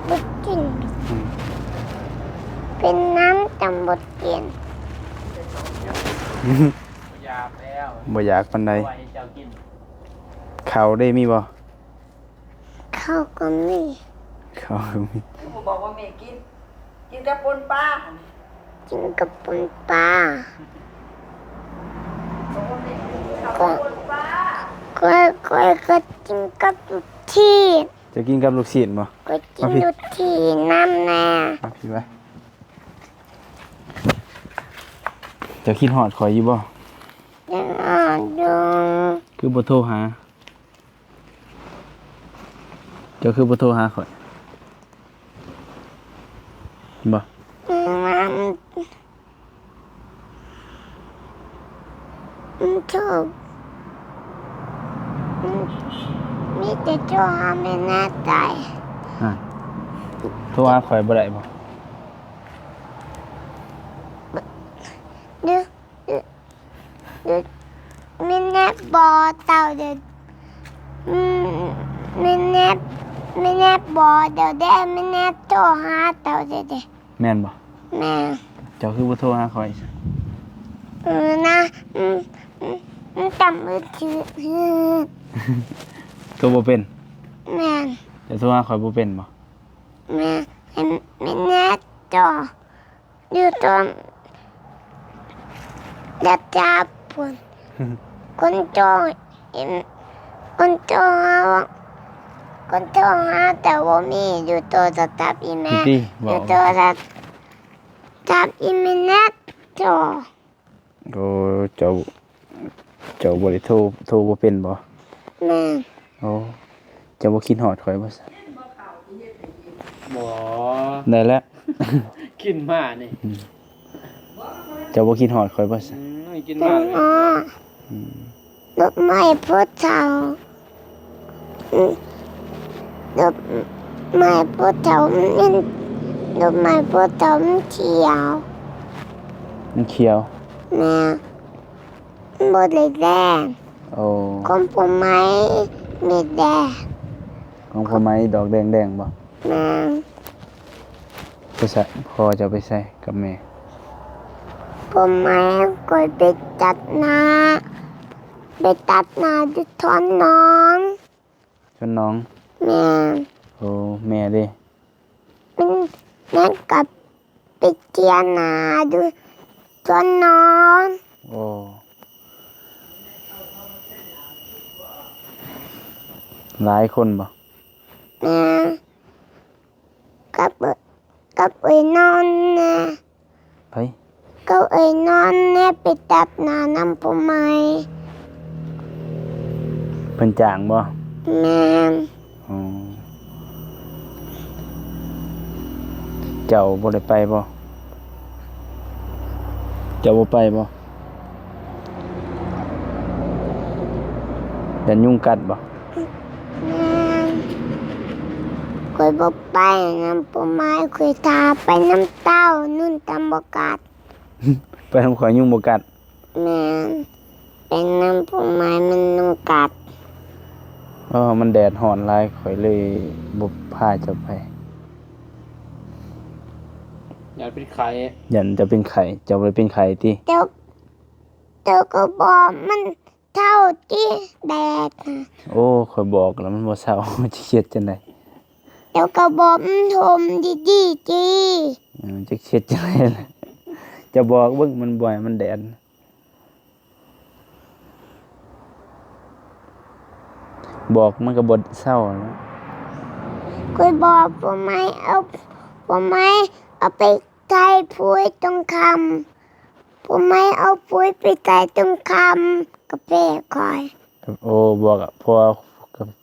ບໍ່ກິນ ອືມ ເປັນຫຍັງຈັ່ງບໍ່ກິນ? ບໍ່ຢາກປານໃດ. ເຂົ້າເດ້ມີບໍ່? ເຂົ້າກໍມີ. ເຂົ້າກໍມີ. ຄືບໍ່ບອກວ່າແມ່ກິນ? ກິນກັບປົ່ນປາ. ກິນກັບປົ່ນປາ. ຂ້ອຍ ຂ້ອຍກໍກິນກັບລູກຊີ້ນ. ເຈົ້າກິນກັບລູກຊີ້ນບໍ່? ຂ້ອຍກິນລູກຊີ້ນນຳແດ່. ມາພີ້ໄວ້. ເຈົ້າຄິດຮອດຂ້ອຍຢູ່ບໍ່? ຄິດຮອດຢູ່. ຄືບໍ່ໂທຫາ? ເຈົ້າຄືບໍ່ໂທຫາຂ້ອຍ? ບໍ່. ອືມ ມັນໂທ ມັນ ມີແຕ່ໂທຫາແມ່ນາໄດ້. ຮະ ໂທຫາຂ້ອຍບໍ່ໄດ້ບໍ່? ເດີ ເດີ ເດີ ແມ່ນາບໍ່ເຈົ້າເດີ. ອືມ ແມ່ນາ ແມ່ນາບໍ່ເຈົ້າເດ້ ແມ່ນາໂທຫາເຈົ້າເດ້. ແມ່ນບໍ່? ແມ່ນ. ເຈົ້າຄືບໍ່ໂທຫາຂ້ອຍ? ເອີນະ ອືມ ອືມ ອືມ ຈຳມືຖື ໂທບໍ່ເປັນ? ແມ່ນ. ເຈົ້າໂທຫາຂ້ອຍບໍ່ເປັນບໍ່? ແມ່ນ. ແມ່ນແນ່ເຈົ້າ ຢູ່ຕອນ ຈັບຈັບພຸ້ນ ຄົນໂທ ເຫັນ ຄົນໂທຫາ ຄົນໂທຫາ ແຕ່ບໍ່ມີ ຢູ່ໂທລະສັບອີ່ແມ່ ຢູ່ໂທລະສັບອີ່ແມ່ແນ່ໂທ. ໂອ້ ເຈົ້າ ເຈົ້າບໍ່ໄດ້ໂທ ໂທບໍ່ເປັນບໍ່? ແມ່ນ. ໂອ້ ເຈົ້າບໍ່ຄິດຮອດຂ້ອຍບໍ່? ບໍ່ ໄດ້ແລ້ວ ກິນມານີ້. ອືມ ເຈົ້າບໍ່ຄິດຮອດຂ້ອຍບໍ່? ອືມ ກິນມາ. ອືມ ດອກໄມ້ຜູ້ເຖົ້າ ອືມ ດອກໄມ້ຜູ້ເຖົ້າມັນ ດອກໄມ້ຜູ້ເຖົ້າມັນຂຽວ. ມັນຂຽວ? ແມ່ນ. ບໍ່ໄດ້ແດງ. ໂອ້ ຂອງຜູ້ໃໝ່ມີແດງ. ຂອງຜູ້ໃໝ່ດອກແດງໆບໍ່? ແມ່ນ. ໄປໃສ? ພໍ່ເຈົ້າໄປໃສກັບແມ່? ຜູ້ໃໝ່ຂ້ອຍໄປຕັດນາ ໄປຕັດນາຢູ່ສວນໜອງ. ສວນໜອງ? ແມ່ນ. ໂອ້ ແມ່ເດ? ແມ່ນ ແມ່ນກັບ ໄປເຈຍນາຢູ່ສວນໜອງ. ໂອ້ ຫຼາຍຄົນບໍ່? ແມ່ນ ກັບ ກັບເອື້ອຍນອນແນ່. ໃຜ? ກັບເອື້ອຍນອນແນ່ ໄປຕັດນານຳຜູ້ໃໝ່. ເພິ່ນຈ້າງບໍ່? ແມ່ນ. ອໍ ເຈົ້າບໍ່ໄດ້ໄປບໍ່? ເຈົ້າບໍ່ໄປບໍ່? ຢ້ານຍຸງກັດບໍ່? ແມ່ນ. ຂ້ອຍບໍ່ໄປນຳຜູ້ໃໝ່ ຂ້ອຍຖ້າໄປນຳເຕົ້າ ຍຸງກະບໍ່ກັດ. ໄປນຳຂ້ອຍຍຸງບໍ່ກັດ. ແມ່ນ. ໄປນຳຜູ້ໃໝ່ມັນຍຸງກັດ. ເອີ ມັນແດດຮ້ອນຫຼາຍ ຂ້ອຍເລີຍບໍ່ພາເຈົ້າໄປ. ຢ້ານເປັນໄຂ້. ຢ້ານເຈົ້າເປັນໄຂ້. ເຈົ້າບໍ່ໄດ້ເປັນໄຂ້ຕິ? ເຈົ້າ ເຈົ້າກໍບອກມັນເຊົາຕິແດດນະ. ໂອ້ ຂ້ອຍບອກແລ້ວມັນບໍ່ເຊົາ ຈະເຮັດຈັ່ງໃດ? ເຈົ້າກໍບອກມັນຫົ່ມດີໆຕິ. ເອີ ຈະເຮັດຈັ່ງໃດລະ? ຈະບອກເບິ່ງ ມັນບໍ່ໃຫ້ມັນແດດ. ບອກມັນກໍບໍ່ເຊົາແລ້ວ. ຂ້ອຍບອກຜູ້ໃໝ່ເອົາ ຜູ້ໃໝ່ເອົາໄປໃສ່ປຸ໋ຍຕົງຄຳ. ຜູ້ໃໝ່ເອົາປຸ໋ຍໄປໃສ່ຕົງຄຳກາເຟຂ້ອຍ. ໂອ້ ບອກ ເອົາ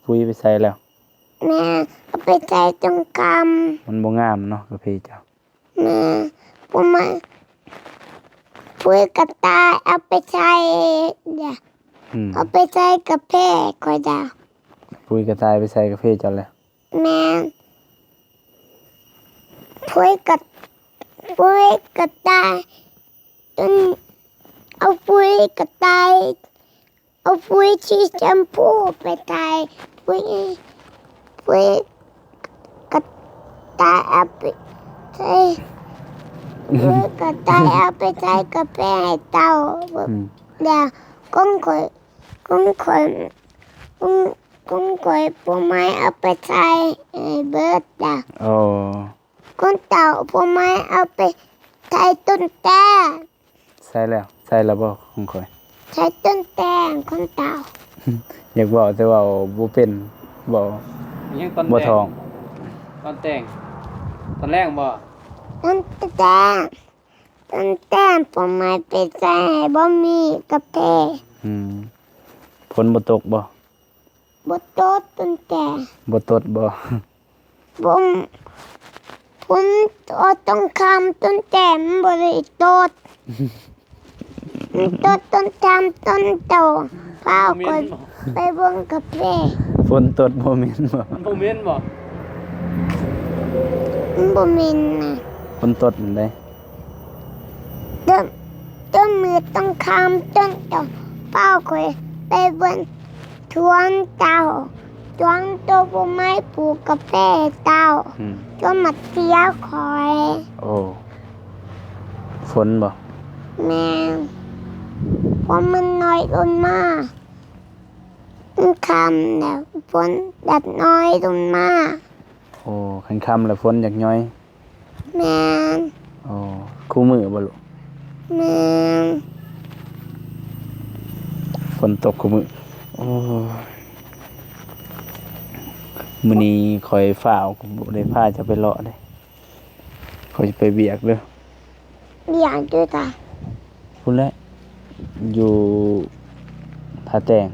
ປຸ໋ຍໄປໃສ່ແລ້ວ. ແມ່ນ ເອົາໄປໃສ່ຕົງຄຳ. ມັນບໍ່ງາມເນາະ ກາເຟເຈົ້າ. ແມ່ນ ປຸ໋ຍ ປຸ໋ຍກະຕ່າຍເອົາໄປໃສ່ເດ້. ອືມ ເອົາໄປໃສ່ກາເຟຂ້ອຍດາ. ປຸ໋ຍກະຕ່າຍໄປໃສ່ກາເຟເຈົ້າແລ້ວ. ແມ່ນ ປຸ໋ຍກະ ປຸ໋ຍກະຕ່າຍ ເອົາປຸ໋ຍກະຕ່າຍ ເອົາປຸ໋ຍສີແຊມພູໄປໃສ່ ປຸ໋ຍ ປຸ໋ຍກະຕ່າຍເອົາໄປໃສ່ ເອີ ກະໄດ້ເອົາໄປໃສ່ກາແຟໃຫ້ເຕົ້າ. ອືມ ແລ້ວຂອງຂ້ອຍ ຂອງຂ້ອຍ ຂອງ ຂອງຂ້ອຍ ພໍ່ໃໝ່ເອົາໄປໃສ່ໃຫ້ເບິດລະ. ອໍ ຂອງເຕົ້າ ພໍ່ໃໝ່ເອົາໄປໃສ່ຕົ້ນແຕງ. ໃສ່ແລ້ວ ໃສ່ແລ້ວບໍ່ຂອງຂ້ອຍ? ໃສ່ຕົ້ນແຕງຂອງເຕົ້າ. ຢາກເວົ້າແຕ່ເວົ້າບໍ່ເປັນ ເວົ້າຍັງຕອນ ບໍ່ ແຕງ ທ້ອງ ຕອນແຕງ ຕອນແລງບໍ່? ຕອນແຕງ ຕອນແຕງ ພໍ່ໃໝ່ໄປໃສ່ໃຫ້ບໍ່ມີກາແຟ. ອືມ ຝົນບໍ່ຕົກບໍ່? ບໍ່ຕົກຕັ້ງແຕ່ ບໍ່ຕົກບໍ່? ບໍ່ ຝົນຕົກຕອນຄ່ຳ ຕອນແຕ່ມັນບໍ່ໄດ້ຕົກ ມັນຕົກຕອນຄ່ຳຕອນເຊົ້າ ພາຂ້ອຍໄປເບິ່ງກາແຟ. ຝົນຕົກບໍ່ເໝັນບໍ່? ມັນບໍ່ເໝັນບໍ່? ມັນບໍ່ເໝັນນະ ຝົນຕົກຫັ້ນເດ້. ເລີ່ມ ເລີ່ມມືດຕອນຄ່ຳ ຈົນເຈົ້າ ພາຂ້ອຍໄປເບິ່ງສວນເຈົ້າ ສວນໂຕຜູ້ໃໝ່ປູກກາແຟເຈົ້າ. ອືມ ສວນໝາກເຂືອຂ້ອຍ. ໂອ້ ຝົນບໍ່? ແມ່ນ ຝົນມັນນ້ອຍລົງມາ ມັນຄ່ຳແລ້ວ ຝົນຢາກນ້ອຍລົງມາ. ໂອ້ ຄັນຄ່ຳແລ້ວຝົນຢາກຍ້ອຍ. ແມ່ນ. ອໍ ຄູ່ມື້ບໍ່ລູກ? ແມ່ນ. ຝົນຕົກຄູ່ມື້. ໂອ້ຍ ມື້ນີ້ຂ້ອຍຟ້າວ ບໍ່ໄດ້ພາເຈົ້າໄປເລາະເດ້. ຂ້ອຍຊິໄປວຽກເດີ. ວຽກຢູ່ໃສ? ພຸ້ນແຫຼະ ຢູ່ທ່າແຕງ.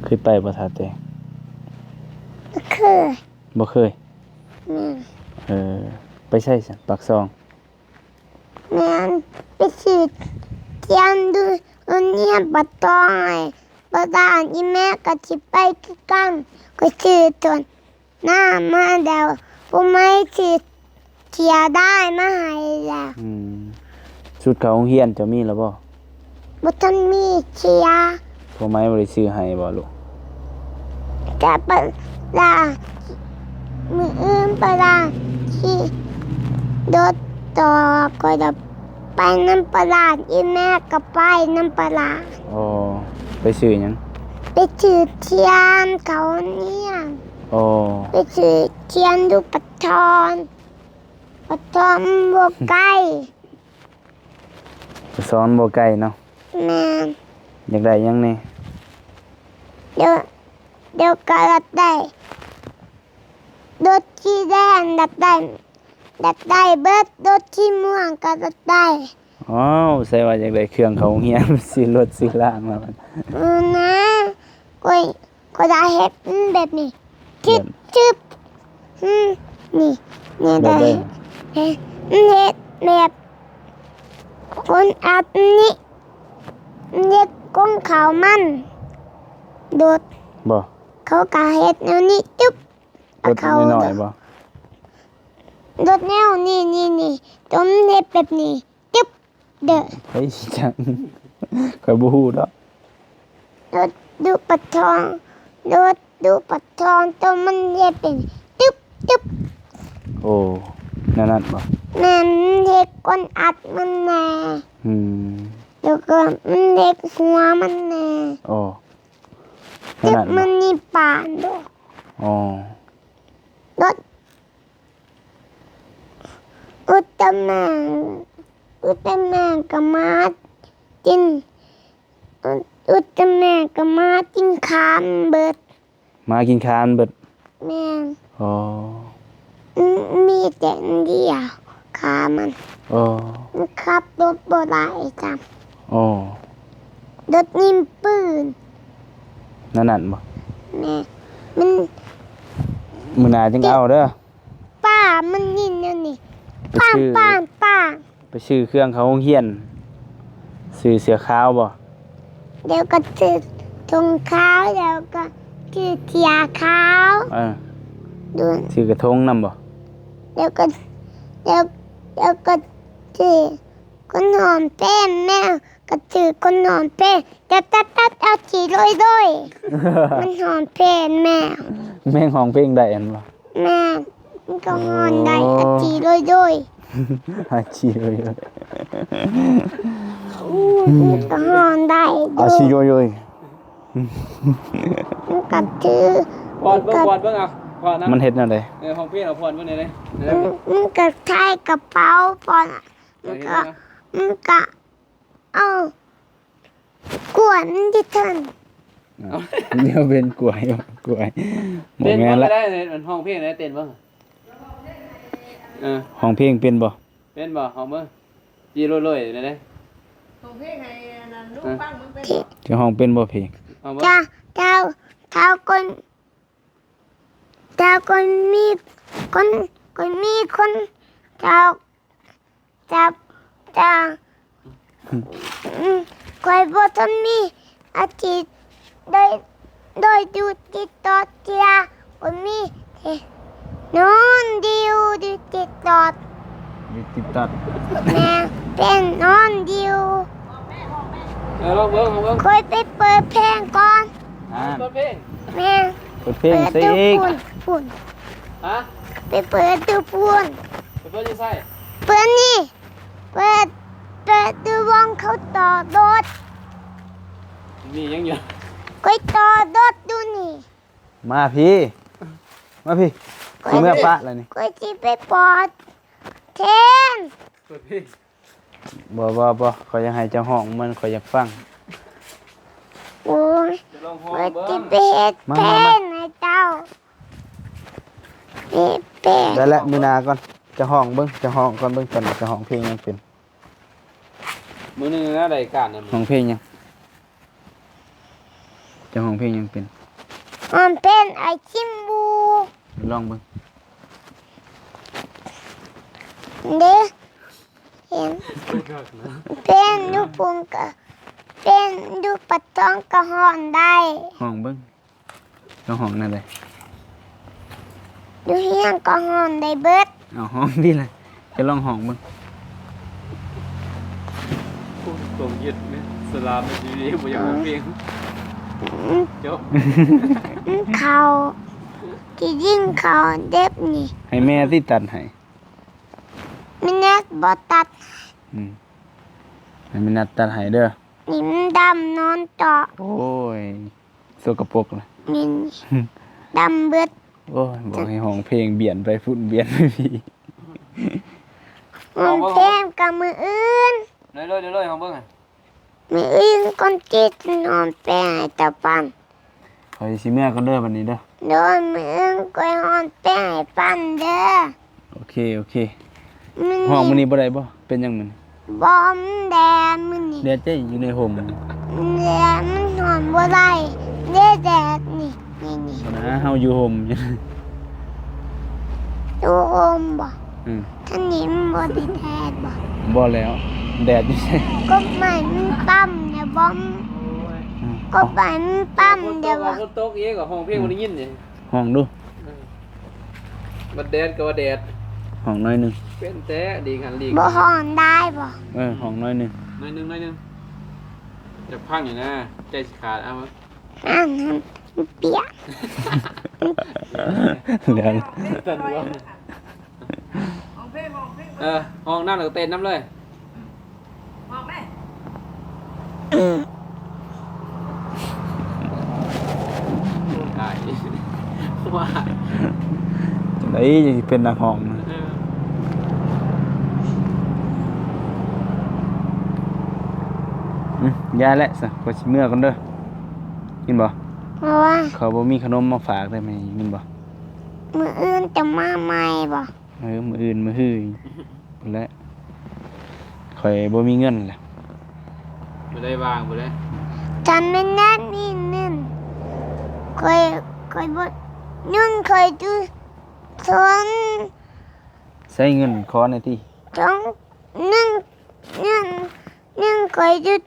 ເຄີຍໄປບໍ່ທ່າແຕງ? ບໍ່ເຄີຍ. ບໍ່ເຄີຍ? ແມ່ນ. ເອີ ໄປໃສຊັ້ນ? ປາກຊ່ອງ? ແມ່ນ. ໄປຊື້ທຽນຢູ່ໂຮງຮຽນປາກຊ່ອງໃຫ້ປາຫຼານ. ອີ່ແມ່ກໍຊິໄປຄືກັນ. ຂ້ອຍຊື້ໂຕ ນ້ຳມາແລ້ວ ຜູ້ໃໝ່ຊິເສຍດາຍມາໃຫ້ແລ້ວ. ອືມ ຊຸດເຂົ້າໂຮງຮຽນເຈົ້າມີແລ້ວບໍ່? ບໍ່ທັນມີເສຍ. ພໍ່ໃໝ່ບໍ່ໄດ້ຊື້ໃຫ້ບໍ່ລູກ? ແຕ່ປາຫຼານ ມື້ອື່ນປາຫຼານຂີ່ລົດຕໍ່ ຂ້ອຍກໍໄປນຳປາຫຼານ ອີ່ແມ່ກໍໄປນຳປາຫຼານ. ອໍ ໄປຊື້ຫຍັງ? ໄປຊື້ທຽນເຂົ້າໂຮງຮຽນ. ອໍ ໄປຊື້ທຽນຢູ່ປາກຊ່ອງ. ປາກຊ່ອງບໍ່ໄກ. ປາກຊ່ອງບໍ່ໄກເນາະ. ແມ່ນ. ຢາກໄດ້ຫຍັງແດ່? ດຽວ ດຽວກໍຢາກໄດ້ລົດສີແດງ ຢາກໄດ້ ຢາກໄດ້ເບິດ. ລົດສີມ່ວງກໍຢາກໄດ້. ອ້າວ ໃສ່ວ່າຢາກໄດ້ເຄື່ອງເຂົ້າໂຮງຮຽນ ຊື້ລົດຊື້ລາງແລ້ວ. ອື ນະ ຂ້ອຍ ຂ້ອຍຢາກເຮັດແບບນີ້ ຈຶບ ແບບ ຈຶບ ອື ນີ້ ນີ້ ແບບໃດ? ເຮັດ ເຮັດແບບຄົນອັດນີ້ ເຮັດຂອງເຂົາມັນໂດດ ບໍ່? ເຂົາກໍເຮັດແນວນີ້ ຈຶບ ລົດນ້ອຍໆ ບໍ່? ລົດແນວນີ້ ນີ້ ນີ້ ຕົວມັນເຮັດແບບນີ້ ຈຶບ ເດີ ເຮີ້ຍ ຈັກ ຂ້ອຍບໍ່ຮູ້ດອກ. ລົດດູປະທອງ ລົດດູປະທອງ ໂຕມັນເຮັດເປັນຕຶບ ຕຶບ. ໂອ້ ແນວນັ້ນບໍ່? ແມ່ນ ເຮັດກົ້ນອັດມັນແນ່. ອືມ ແລ້ວກໍມັນເຮັດຫົວມັນແນ່. ໂອ້ ແນວນັ້ນບໍ່? ມັນມີປານບໍ່? ອໍ ລົດ ອຸດຕະແມງ ອຸດຕະແມງກໍມາກິນ ອຸດຕະແມງກໍມາກິນຄານເບິດ. ມາກິນຄານເບິດ? ແມ່ນ. ອໍ ມີແຕ່ອັນດຽວ ຄານມັນ. ອໍ ມັນຂັບລົດບໍ່ໄດ້ຊ້ຳ. ອໍ ລົດຍິງປືນ. ແນວນັ້ນບໍ່? ແມ່ນ. ມັນ ມື້ໜ້າຈຶ່ງເອົາເດີ. ປ້າ ມັນຍິງແນວນີ້ ປ້າງ ປ້າງ ປ້າງ. ໄປຊື້ເຄື່ອງເຂົ້າໂຮງຮຽນ ຊື້ເສື້ອຂາວບໍ່? ແລ້ວກໍຊື້ຖົງຂາວ ແລ້ວກໍຊື້ເສື້ອຂາວ. ເອີ ຊື້ກະທົງນຳບໍ່? ແລ້ວກໍ ແລ້ວ ແລ້ວກໍຊື້ ຄົນຫອມແກ້ມແມວ ກະຖືຄົນຫອມເພງ ຕັດ ຕັດ ຕັດ ເອົາຈີໂດຍໂດຍ ມັນຫອມເພງແມວ. ແມງຮ້ອງເພງໄດ້ຫັ້ນບໍ່? ແມ່ນ ມັນກໍຮ້ອງໄດ້. ໂອ້ ເອົາຈີໂດຍໂດຍ ອາຊີໂຍໂຍ ໂອ້ຍ ມັນກໍຮ້ອນໄດ້ຢູ່ ອາຊີໂຍໂຍ ມັນກໍຖື ຜ່ອນເບິ່ງ ຜ່ອນເບິ່ງ ເອົາ ຜ່ອນນຳ ມັນເຮັດແນວໃດ? ເອີ ຮ້ອງເພງ ເອົາ ຜ່ອນເບິ່ງແດ່ເດ້ ມັນ ມັນກໍຖ່າຍກະເປົາ ຜ່ອນ ມັນກໍ ເອີ ເຮັດຫຍັງນະ? ມັນກໍ ເອົາ ກວນດິເຖິນ ອ້າວ ດຽວເປັນກວຍ ກວຍ ບໍ່ແມ່ນລະ ເຕັ້ນເບິ່ງກໍໄດ້ ມັນຮ້ອງເພງໄດ້ ເຕັ້ນເບິ່ງ ເອີ ຮ້ອງເພງເປັນບໍ່? ເປັນບໍ່? ຮ້ອງເບິ່ງ ຈີໂລໂລຍແດ່ເດ້ ຮ້ອງເພງໃຫ້ອັນນັ້ນລູກຟັງເບິ່ງ ເປັນບໍ່? ຈະຮ້ອງເປັນບໍ່ເພງ? ຮ້ອງເບິ່ງ ເຈົ້າ ເຈົ້າ ເຈົ້າຄົນ ເຈົ້າຄົນມີ ຄົນ ຄົນມີຄົນ ເຈົ້າ ຈັບ ຈາ ອືມ ຂ້ອຍບໍ່ທັນມີອາທິດ ໂດຍ ໂດຍຢູ່ຕິດຕອດເທື່ອ ຂ້ອຍມີແຕ່ນອນດິວຢູ່ຕິດຕອດ ຢູ່ຕິດຕອດ ແມ່ນ ເປັນນອນດິວ ເອີ ລອງເບິ່ງ ລອງເບິ່ງ ຂ້ອຍໄປເປີດເພງກ່ອນ ອ່າ ເປີດເພງ ແມ່ນ ເປີດເພງໃສ່ອີກ ພຸ້ນ ພຸ້ນ ຮະ? ໄປເປີດຢູ່ພຸ້ນ ໄປເປີດຢູ່ໃສ? ເປີດນີ້ ເປີດ ເປີດຢູ່ບ່ອນເຂົາຕໍ່ລົດ ມີຫຍັງຢູ່? ຂ້ອຍຕໍ່ລົດຢູ່ນີ້ ມາພີ້ ມາພີ້ ຂ້ອຍຊິເມືອປະລະນີ້ ຂ້ອຍຊິໄປປອດເພງ ເປີດເພງ ບໍ່ ບໍ່ ບໍ່ ຂ້ອຍຢາກໃຫ້ເຈົ້າຮ້ອງມັນ ຂ້ອຍຢາກຟັງ ໂອ້ຍ ຈະລອງຮ້ອງເບິ່ງ ຂ້ອຍຊິໄປເຮັດ ມາ ເພງໃຫ້ເຈົ້າ ເຮັດເພງ ໄດ້ແລ້ວ ມື້ໜ້າກ່ອນ ຈະຮ້ອງເບິ່ງ ຈະຮ້ອງກ່ອນເບິ່ງ ຕອນນີ້ຈະຮ້ອງເພງຫຍັງເປັນ? ມື້ໜຶ່ງນະ ໄດ້ການນະ ຮ້ອງເພງຫຍັງ? ເຈົ້າຮ້ອງເພງຫຍັງເປັນ? ຮ້ອງເພງອ້າຍຊິມບູ ລອງເບິ່ງ ເດ້ ເຫັນ ເພງຢູ່ພຸ້ນກະ ເພງຢູ່ປາກຊ່ອງກະຮ້ອງໄດ້ ຮ້ອງເບິ່ງ. ເຈົ້າຮ້ອງແນວໃດ? ຢູ່ເຮືອນກໍຮ້ອງໄດ້ເບິດ. ເອົາ ຮ້ອງຕິລະ ຈະລອງຮ້ອງເບິ່ງ. ໂອ້ຍ ຕົງເຮັດແມ່ນສະຫຼາມຢູ່ດີ ບໍ່ຢາກຮ້ອງເພງ. ອືມ ຈົບ. ອືມ ເຂົາ ທີ່ດິນເຂົາເດັບນີ້ ໃຫ້ແມ່ຕິຕັດໃຫ້. ແມ່ນັດບໍ່ຕັດ. ອືມ ໃຫ້ແມ່ນັດຕັດໃຫ້ເດີ. ນີ້ມັນດຳນອນເຈາະ. ໂອ້ຍ ສົກກະປົກລະ ນີ້ດຳເບິດ. ໂອ້ຍ ບອກໃຫ້ຮ້ອງເພງ ບຽນໄປພຸ້ນ ບຽນໄປພີ້. ຮ້ອງເພງກັບມື້ອື່ນ. ເລີຍໆໆ ຮ້ອງເບິ່ງ. ມື້ອື່ນກ່ອນຊິນອນແປງໃຫ້ຕາປັນ. ຂ້ອຍຊິເມືອກ່ອນເດີບັດນີ້ເດີ. ໂດຍ ມື້ອື່ນຂ້ອຍນອນແປງໃຫ້ປັນເດີ. ໂອເຄ ໂອເຄ. ມື້ນີ້ ຮ້ອງມື້ນີ້ບໍ່ໄດ້ບໍ່? ເປັນຫຍັງມື້ນີ້? ບໍ່ ມັນແດດມື້ນີ້. ແດດໃຈຢູ່ໃນຮົ່ມ. ແດດມັນຮ້ອນບໍ່ໄດ້ເດ້ ແດດນີ້ ນີ້ໆ. ບໍ່ນະ ເຮົາຢູ່ຮົ່ມຢູ່. ຢູ່ຮົ່ມບໍ່? ອືມ. ທາງນີ້ມັນບໍ່ໄດ້ແດດບໍ່? ບໍ່ແລ້ວ ແດດຢູ່ໃສ? ກົກໄມ້ມັນປ້ຳແລ້ວບໍ່? ອືມ. ກົກໄມ້ມັນປ້ຳແລ້ວບໍ່? ຝົນຕົກອີກ ຮ້ອງເພງບໍ່ໄດ້ຍິນນີ້. ຮ້ອງດູ. ເອີ ບັດແດດກໍວ່າແດດ. ຮ້ອງໜ້ອຍໜຶ່ງ. ເປັນແທ້ ຫຼີກຫັ້ນຫຼີກ. ບໍ່ຮ້ອງໄດ້ບໍ່? ເອີ ຮ້ອງໜ້ອຍໜຶ່ງ. ໜ້ອຍໜຶ່ງ ໜ້ອຍໜຶ່ງ. ຢາກຟັງຢູ່ນະ ໃຈຊິຂາດ. ເອົາ ອັນນັ້ນມັນປຽກ. ເອີ ຮ້ອງນຳແລ້ວກໍເຕັ້ນນຳເລີຍ. ບອກແມ່ ອືມ ຕາຍ ວ່າ ຈັ່ງໃດຈັ່ງຊິເປັນນັກຮ້ອງນະ. ເອີ ອືມ ຢ່າແຫຼະຊະ ຂ້ອຍຊິເມືອກ່ອນເດີ ຍິນບໍ່? ເພາະວ່າ ຂ້ອຍບໍ່ມີຂະໜົມມາຝາກໄດ້ແມ່ຍິນບໍ່? ມື້ອື່ນຈະມາໃໝ່ບໍ່? ເອີ ມື້ອື່ນມື້ຮືພຸ້ນແຫຼະ ຂ້ອຍບໍ່ມີເງິນແຫຼະ. ບໍ່ໄດ້ວ່າງບໍ່ໄດ້ ຄັນແມ່ນນັ້ນມີເງິນ ຂ້ອຍ ຂ້ອຍບໍ່ ເງິນຂ້ອຍຢູ່ທົ່ງ. ໃຊ້ເງິນຂໍແດ່ຕິ ທົ່ງ ເງິນ ເງິນ ເງິນຂ້ອຍຢູ່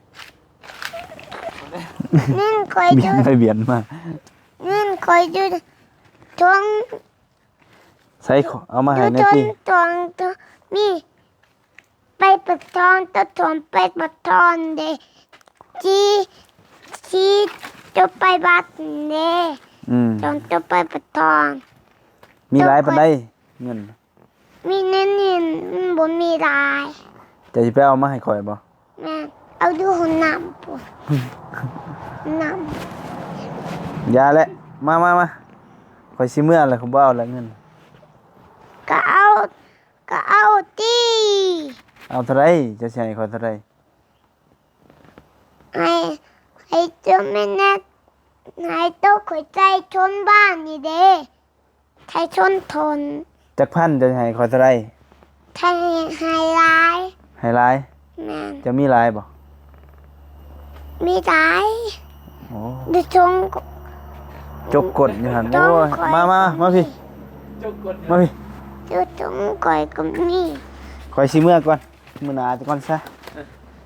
ເງິນຂ້ອຍຢູ່ ບຽນໄປບຽນມາ ເງິນຂ້ອຍຢູ່ທົ່ງ. ໃສ່ ເອົາມາໃຫ້ແດ່ຕິ ຢູ່ທົ່ງ ທົ່ງ ມີ ໄປປະທອນ ຕະທອນ ໄປປະທອນເດ້ ທີ່ ທີ່ຈະໄປວັດເດ້. ອືມ ຕອນຈະໄປປະທອນ ມີຫຼາຍປານໃດເງິນ? ມີແນວນີ້ ມັນບໍ່ມີຫຼາຍ. ເຈົ້າຊິໄປເອົາມາໃຫ້ຂ້ອຍບໍ່? ແມ່ນ. ເອົາຢູ່ຫ້ອງນ້ຳພຸ້ນ. ນ້ຳ. ຢ່າແຫຼະ. ມາ ມາ ມາ. ຂ້ອຍຊິເມືອແລ້ວ ຂ້ອຍບໍ່ເອົາແລ້ວເງິນ. ກໍເອົາ ກໍເອົາຕິ. ເອົາເທົ່າໃດ? ເຈົ້າຊິໃຫ້ຂ້ອຍເທົ່າໃດ? ໃຫ້ ໃຫ້ເຈົ້າແມ່ນແນ່ ໃຫ້ໂຕຂ້ອຍໄຖ່ຊົນບ້ານນີ້ເດ້ ໄຖ່ຊົນໂທນ. ຈັກພັນເຈົ້າໃຫ້ຂ້ອຍເທົ່າໃດ? ໃຫ້ ໃຫ້ຫຼາຍ. ໃຫ້ຫຼາຍ? ແມ່ນ. ເຈົ້າມີຫຼາຍບໍ່? ມີຫຼາຍ. ໂອ້ ຢູ່ຊົງ ຈົກກົ້ນຢູ່ຫັ້ນ. ໂອ້ຍ ມາ ມາ ມາພີ້ ຈົກກົ້ນ ມາພີ້ ຢູ່ຊົງຂ້ອຍກໍມີ. ຂ້ອຍຊິເມືອກ່ອນ. ມື້ໜ້າກ່ອນຊະ.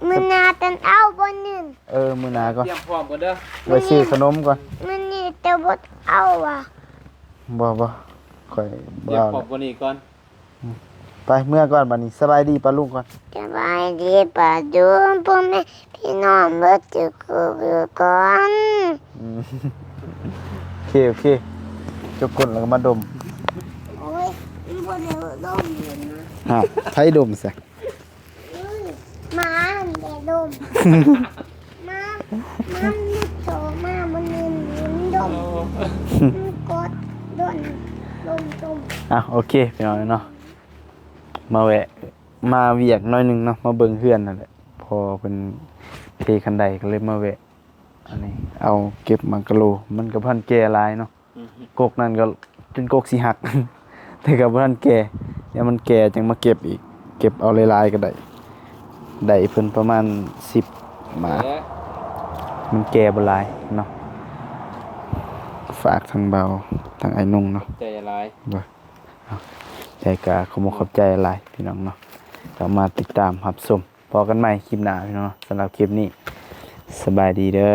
ມື້ໜ້າຈັ່ງເອົາບໍ່ນີ້. ເອີ ມື້ໜ້າກ່ອນ. ຕຽມພ້ອມກ່ອນເດີ. ໄປຊື້ຂະໜົມກ່ອນ. ມື້ນີ້ແຕ່ບໍ່ເອົາຫວາ? ບໍ່ ບໍ່ ຂ້ອຍບໍ່ເອົາ. ຕຽມພ້ອມກວ່ານີ້ກ່ອນ. ໄປ ເມືອກ່ອນບັດນີ້. ສະບາຍດີປ້າລຸງກ່ອນ. ສະບາຍດີປ້າລຸງ ພໍ່ແມ່ພີ່ນ້ອງເບິດທຸກຄົນກ່ອນ. ອືມ ໂອເຄ ໂອເຄ. ຈົກກົ້ນແລ້ວກໍມາດົມ. ໂອ້ຍ ມັນບໍ່ໄດ້ດົມນະ. ຫາ ໃຜດົມຊະ? ເອີຍ ໝາມັນໄດ້ດົມ. ໝາ ໝາມັນໂຕມາ ມັນເຫັນດົມ. ມັນກົດດົມ ດົມ ດົມ. ອ່ະ ໂອເຄ ພີ່ນ້ອງເນາະ ມາແວະ ມາວຽກໜ້ອຍໜຶ່ງເນາະ ມາເບິ່ງເຮືອນນັ້ນແຫຼະ. ພໍ່ເພິ່ນເທຄັນໄດກໍເລີຍມາແວະ. ອັນນີ້ເອົາເກັບໝາກກະໂລ ມັນກໍບໍ່ທັນແກ່ຫຼາຍເນາະ. ອືມ ກົກນັ້ນກໍຈົນກົກຊິຫັກ ແຕ່ກໍບໍ່ທັນແກ່. ດຽວມັນແກ່ຈັ່ງມາເກັບອີກ. ເກັບເອົາຫຼາຍໆກໍໄດ້. ໄດ້ເພິ່ນປະມານສິບໝາກ. ເອີ ມັນແກ່ບໍ່ຫຼາຍເນາະ. ຝາກທາງເບົາ ທາງອ້າຍນຸ່ງເນາະ. ໃຈຫຼາຍ. ບໍ່ ໃຈກະຂໍຂອບໃຈຫຼາຍພີ່ນ້ອງເນາະ ທີ່ເຂົ້າມາຕິດຕາມຮັບຊົມ. ພໍ້ກັນໃໝ່ຄລິບໜ້າພີ່ນ້ອງເນາະ. ສຳລັບຄລິບນີ້ ສະບາຍດີເດີ.